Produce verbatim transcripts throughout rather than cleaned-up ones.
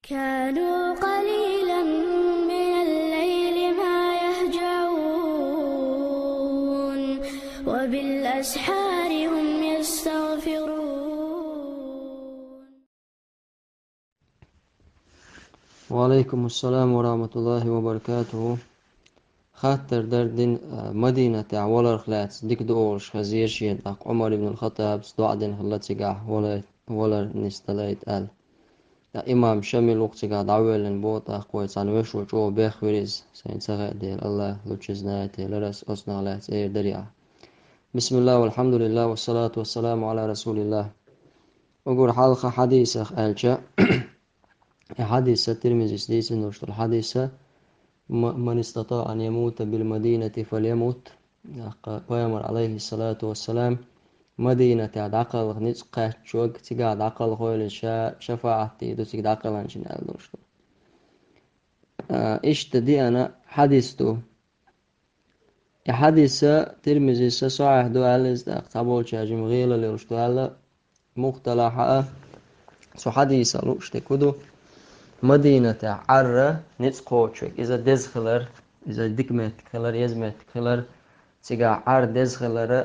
كانوا قليلا من الليل ما يهجعون، وبالأسحار هم يستغفرون. وعليكم السلام ورحمة الله وبركاته. Хаттар дар дин, а, Мадинатехь валарх лаьцна дика ду олуш хезира шена, тӀаккха Ӏумар ибн ал-Хаттабас доӀа дина хилла цигахь валар, валар нисдалайта аьлла. ТӀаккха имам Шамил ву-кх цигахь дӀавоьллина боху, тӀаккха вай цхьана вешо чӀогӀа бехвира иза, сайна ца хаьа дела, АллахӀ лучу знает елара ас оцунах лаьцна эр дарехь. بسم الله والحمد لله والصلاة والسلام على رسول الله. Уггар хьалха хьадисах аьлча, и хьадиса Тирмизис дийцина долуш долу хьадиса, м-, من استطاع أن يموت بالمدينة فليمت, тӀаккха Пайхамар, алейхиссалату вассалам, Мадинатехь дӀакхалха ницкъ кхаьччорг, цигахь дӀакхалхойла ша шафаӀат дийр ду цига дӀакхелхинчунна аьлла долуш ду. А, иштта деана хьадис ду. И хьадиса Тирмизиса сахьихь ду аьлла иза, тӀаккха цхьаболчара жима гӀелалла йолуш ду аьлла, мухталахьа а, цу хьадиса лууш дерг хӀун ду, Мадинатехь Ӏарра ницкъ кхочург, иза деза хилар, иза дика меттиг хилар, еза меттиг хилар, цигахь Ӏар деза хилара,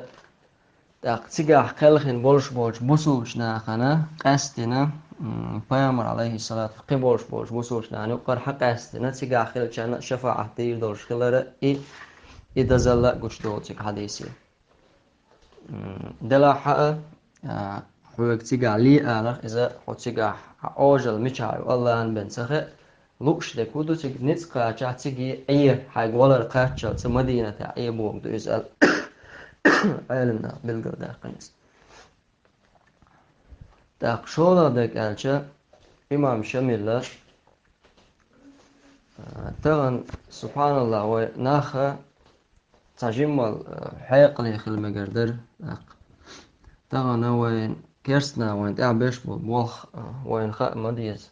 тӀаккха цигахь кхелхина болуш болчу бусулбачу нахана къаьсттина, м, Пайхамар, алейхиссалату, кхин болуш болчу бусулбачу нахана юккъара хьакъаьсттина, цигахь хилчарна а шафаӀат дийр долуш хилара, и, и дозалла а гучудолу цига хьадисе. М, делахь а, а, хьоьга цигахь ле аларх иза, хьо цигахь хьан Ӏожалла мичахь ю АллахӀан бен ца хаьа, лууш дерг хӀун ду цига ницкъ кхачахь циге Ӏе, хьайга валар кхаччалц Мадинатехь Ӏе бохург ду иза аьлла, Ӏелам наха билгалдаьккхина иза. ТӀаккха шолгӀа дерг аьлча, имам Шамилла, а, тахана, субхьаналлахӀ, вай нах а цхьа жиммал, а, хьекъале хила мегар дара, тӀаккха. Тахана вайн керстанаха вайна тӀехь беш болу болх, а, вайна хаа ма деза.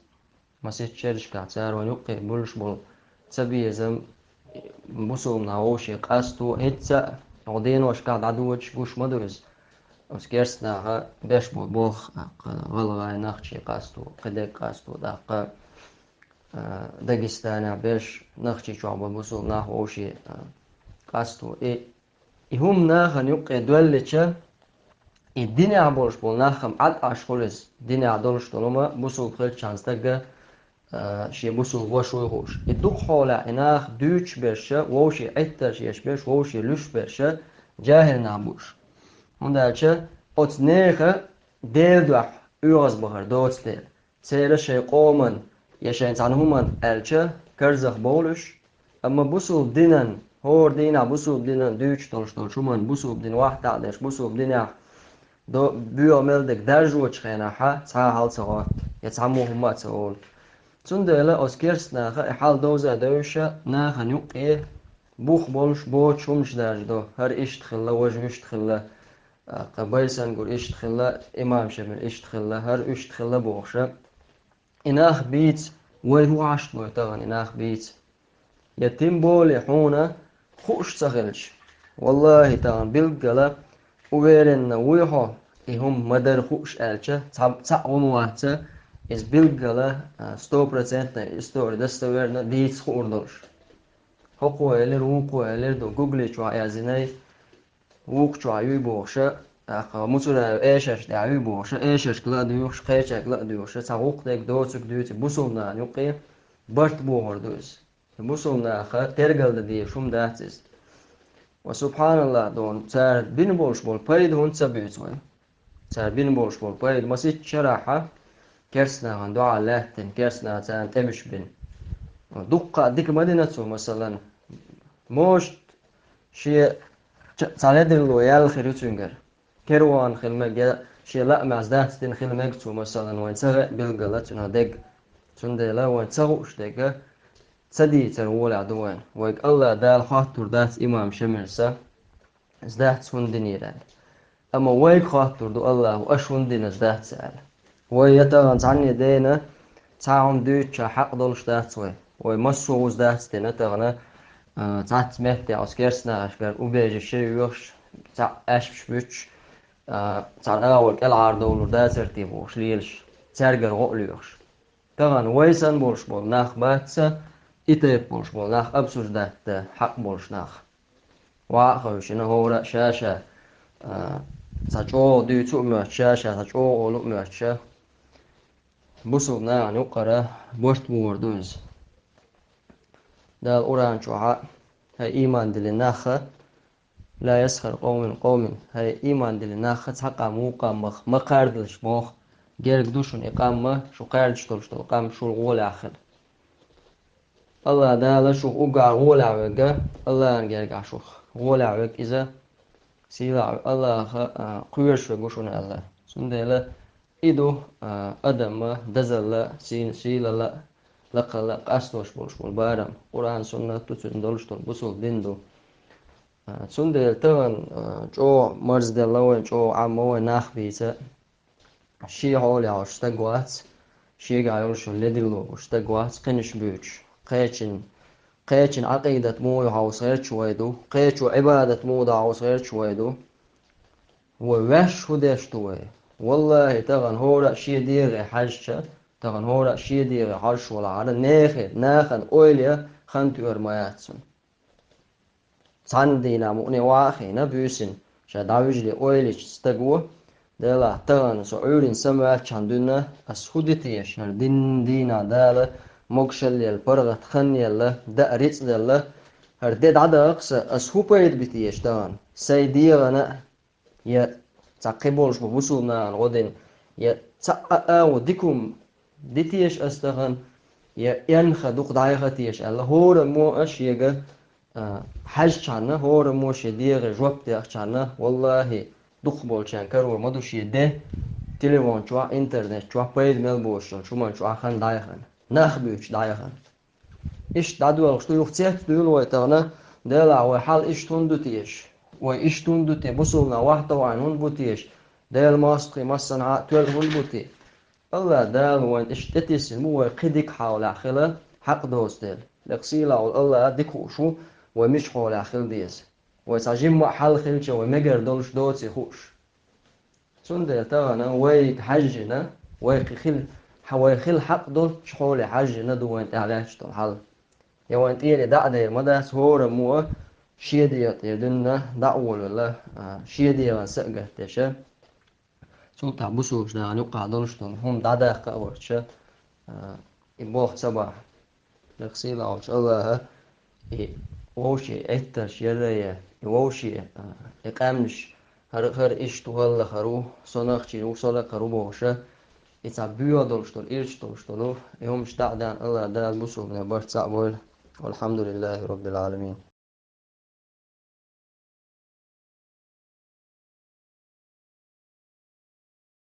Масех шерашкахь цара вайна юккъе буьллуш болу цабезам, бусулба нах вовшийн къасто, хӀинца а, хӀокху деношкахь дӀадоьдуш гуш ма ду иза. Оцу керстанаха беш болу болх, тӀаккха, гӀалгӀай, нохчийн къасто, кхидерг къасто, тӀаккха, а, Дагестанехь берш, Нохчийчохь болу бусулба нах вовшийн, а, къасто. И, и хӀума нахана юккъе доьллича, и динехь болуш болу нах-м Ӏад Ӏаш хуьлу иза, динехь долуш долу хӀума бусулба хилчхьана стага, а, шен бусулба ваша вуй хууш. И дукха хьолахь и нах дуьйцуш берша, вовшийн Ӏиттарш еш берш, вовшийн луьйш берша, жаьхӀил нах бу уьш. ХӀунда аьлча оцу нехан Делан дуьхьа оьгӀазбахар доцу дела. Церан шайн къоман я шайн цхьана хӀуманна аьлча, карзах бовлу уьш, амма бусулба динан, хӀора дийнахь бусулба динан дуьйцуш долуш долчу хӀуманна, бусулба дин вахтахь а деш, бусулба динехь до-, боьха мел дерг даржочу хенахь цхьа а хьал ца гӀотту, я цхьаммо хӀумма а ца олу. Цундела оцу керстанаха и хьал довза а девзаш, нахана юккъе бух болуш боцуш хӀуманаш даржадо, хӀара иштта хилла, важа вуьшта хилла, тӀаккха Байсангур иштта хилла, имам Шамил иштта хилла, хӀара уьшта хилла бохуша. И нах бийца, вай хӀун Ӏаш бой тахана и нах бийца? Я тем более хьуна хууш ца хилча. Валлахи, тахана билггала уверенно вуй хьо, и хӀума ма дара хууш аьлча, цхьа, цхьаъ хӀума вац, иза билггала, а, стопроцентная история, достоверно дийца хуур долуш. ХӀокхо элира, вукхо элира, ду гугле чохь яздинай, вукху чохь юй бохуша, тӀаккха Муцураев эшарш тӀехь юй бохуша, эшаршка ла а дуьйхуш, кхечаьрга ла а дуьйхуша, цхьа гӀуллакх дерг доцург дуьйцу бусулба нахана юккъе барт бохур ду иза. Бусулба наха тергал дан дезаш хӀума дац иза. Ва субхьаналлахӀ, дона цара бина болуш болу пайда хӀунда ца буьйцу вай? Цара бина болуш болу пайда масийтта шарахьа, керстанахана дуьхьал лаьттина, керстанаха царна тӀемаш бина. Дуккха а дика ма дина цо, масалан, может, шен цхьа ледарло яьлла хир ю цуьнгара. Керван хила мега, я шен лаамехь дац дина хила мега цо, масалан, вайн ца хаьа билггала цуьнан дерг. Цундела вайн ца хууш дерг ца дийцар волехь ду вайн. Вайга АллахӀ Дала хоттур дац имам Шамилса, иза дац хӀунда динера аьлла. Амма вайга хоттур ду АллахӀа, аша хӀунда дина иза дац аьлла. Вай я тахана цхьанне дена, цхьа хӀума дуьйцуча хьакъ долуш дац вай. Вай массо а вуза дац дина тахана, а, цхьацца меттехь оцу керстанашкара убежище йоьхуш, цхьаъ аьшпаш буьтуш, а, цхьана агӀор кӀелхьардовлур дацара те бохуш лелаш, цаьргара гӀо а лоьхуш. Тахана вай санна болуш болу нах бац, и тайпа болуш болу нах, обсуждать дан хьакъ болуш нах. Ваха а хевшина, хӀора а ша-ша, а, цхьа чӀогӀа дуьйцу а моьттуш, ша-ша цхьа чӀогӀа олу а моьттуш, бусулба нахана юкъара барт бохур ду иза. Дала Къуръан чохь а: «ХӀай ийман диллина нах, ла ясхар къовмун мин къовмин», хӀай ийман диллина нах, цхьа къам вукху къамах ма кхардалаш боху, герга ду шуна и къам, шу кхаьрдаш долуш долу къам шул гӀолехь хила. АллахӀ Дала шух уггар гӀолехь верг, АллахӀан гергахь шух гӀолехь верг иза, сийлахь Аллаха, а, кхоьруш верг ву шуна аьлла. Цундела и ду, а, адаман дозалла, сий-, сийлалла, лакхалла къастош болуш болу барам. Къуръан, суннат ду цуьнан долуш долу, бусулба дин ду. А, цундела тахана, а, чӀогӀа марзделла вайн, чӀогӀа Ӏамма вайн нах бийца, шен хьолехь волуш стаг вац, шегахь йолуш йолу ледарло болуш стаг вац, кхинаш буьйцуш. Кхечун, кхечун Ӏакъидат муха ю хьовса гӀерташ вай ду, кхечо Ӏибадат муха ду хьовса гӀерташ вай ду. Вай ваьш хӀун деш ду вай? ВаллахӀи, тахана хӀора а шен дегӀе хьаьжча, тахана хӀора а шен дегӀе хьожуш валахьара, нехан, нахана ойла ян хан тоьар ма яц цунна. Цхьана дийнахь мукъане охьа а хиъна, буьйсанна ша дӀавижале ойла йича стага: «Делахь, тахана со Ӏуьйранна самаваьллачхьана дуьйна ас хӀун ди теша, хӀара дин дийнахь Дала могушалла елла, паргӀат хан елла, даа рицкъ делла, хӀара де дӀадахка сан, ас хӀун пайда би теша тахана, сайн дегӀана а, я цхьа кхин болуш бу бусулба нахана гӀо дина, я цхьа а агӀо дика хӀума ди теша ас тахана, я энха дукха дӀайха теша», аьлла, хӀораммо а шега, а, хьаьжчхьана, хӀораммо шен дегӀе жоп дехчхьана, валлахӀи, дукхахболчарна карор ма ду шен де телефон чохь, интернет чохь пайда мел боцуш йолчу хӀуманна чохь хан дӀаяхана, нах буьйцуш дӀаяхана. Иштта дӀадоьлхуш ду, юха цец дуьйлу вай тахана, делахь, вай хьал иштта хӀунда ду теша? Вай иштта хӀунда ду те? Бусулба нах вахьтовхьийна хӀунда бу теша? Делан мостагӀий массанхьа а тоьлла хӀунда бу те? АллахӀ Дала вайна иштта тӀетиссина бу, вай кхин дика хьолехь хила хьакъ доцу дела. Лекха сийлахь волу АллахӀ дика хууш ву, вай мича хьолехь хила деза. Вай цхьа жимма а хьал хилча, вай мегар долуш доций хууш. Цундела тахана вайга хьаьжжина, вай кхин хила, хьан вай хила хьакъ долчу хьоле хьаьжжина ду вайна тӀехь лаьтташ долу хьал. Я вайна тӀера дӀа а дер ма дац, хӀораммо а шен дегӀа тӀера дуьнна дӀа а волавелла, а, шен дегӀан са а гатдеша. Цул тӀаьхьа бусулбачу нахана юккъахь долуш долу хӀума дӀадаккха а варча, а, и болх ца бахьа. Лекха сийлахь волчу АллахӀа и вовшийн Ӏиттарш яррае, и вовшийн, а, и къаьмнаш хӀара, хӀара иштта ву, хӀаллахара ву, со нахчий ву, со лакхара ву бохуша, и цхьа боьха долуш долу, ирча долуш долу, и хӀумаш дӀа а даьнна, АллахӀ Дала бусулбанийн барт цхьаъ бойла. Валхьамдулиллахи Роббил Ӏаламин.